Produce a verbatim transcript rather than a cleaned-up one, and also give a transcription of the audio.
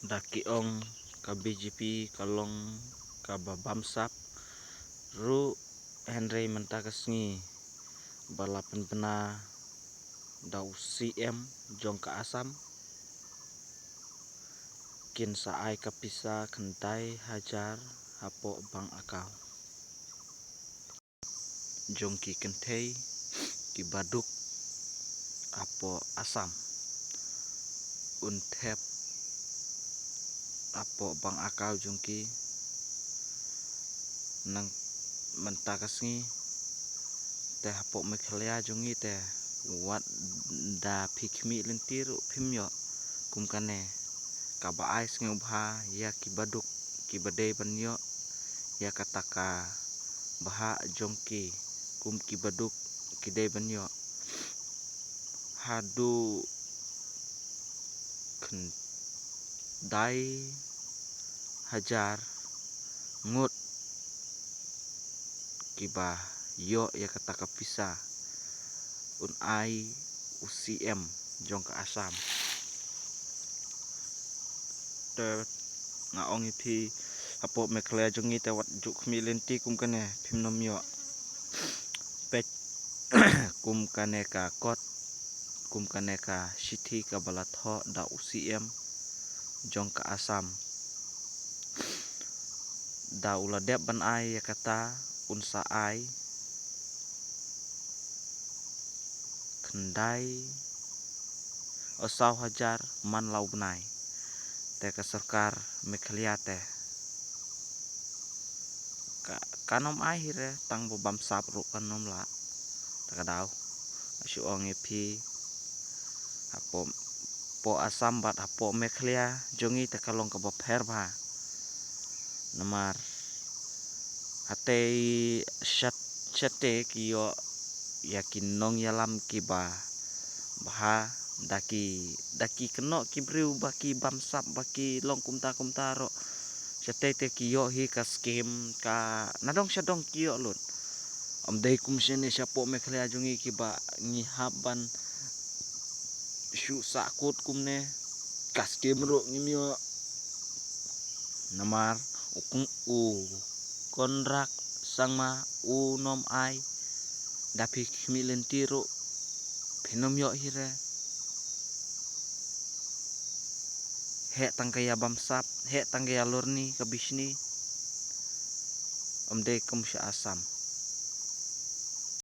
Da ki ong ka B J P ka long kaba bamsap ruh, hynrei mynta ka sngi ba la pynbna da u C M jong ka Assam, kin sa ai ka pisa khyndai hajar hapoh bank account jong ki kynthei kiba duk hapoh Assam. Un thep hapoh bank account jong ki na mynta ka sngi. Te hapoh Meghalaya jong ngi te wat da phi khmih lynti ruh phim ïoh kum kane. Kaba ai sngewbha ïa kiba duk kiba dei ban ïoh ïa kata ka bhah jong ki, kum kiba duk ki dei ban ïoh haduh khyndai hajar ngut kiba ïoh ïa kata ka pisa un ai u C M jong ka Assam. Te nga ong ïa phi, hapoh Meghalaya jong ngi te wat ju khmih lynti kum kane, phim nym ïoh. Peit kum kane ka kot, kum kane ka shithi kaba la thoh da u C M jong ka Assam. Da u la dep ban ai ïa kata, un sa ai khyndai, o, saw hajar man la u bnai. Te ka sorkar Meghalaya te ka, kan ym ai hi re, tang ba bamsap ruh kan ym lah. Te ka daw, nga shu ong ïa phi, hapoh, poh Assam bad hapoh Meghalaya jong ngi te ka long kaba pher bha. Namar hatei shat, shatei ki ïoh ïa ki nongïalam kiba bha, da ki, da ki kynnoh ki briew ba ki bamsap, ba ki long kumta kumta ruh. Shatei te ki ïoh hi ka skim ka na dong sha dong ki ïoh lut. Ym dei kum shane shapoh Meghalaya jong ngi kiba ngi hap ban shu sahkut kumne, ka skim ruh ngim ïoh. Namar u kong, u Conrad Sangma u nym ai, da phi khmih lynti ruh phin nym ïoh hi re. Heh tang ka ïa bamsap, heh tang ka ïa lorni ka bishni. Ym dei kum sha Assam.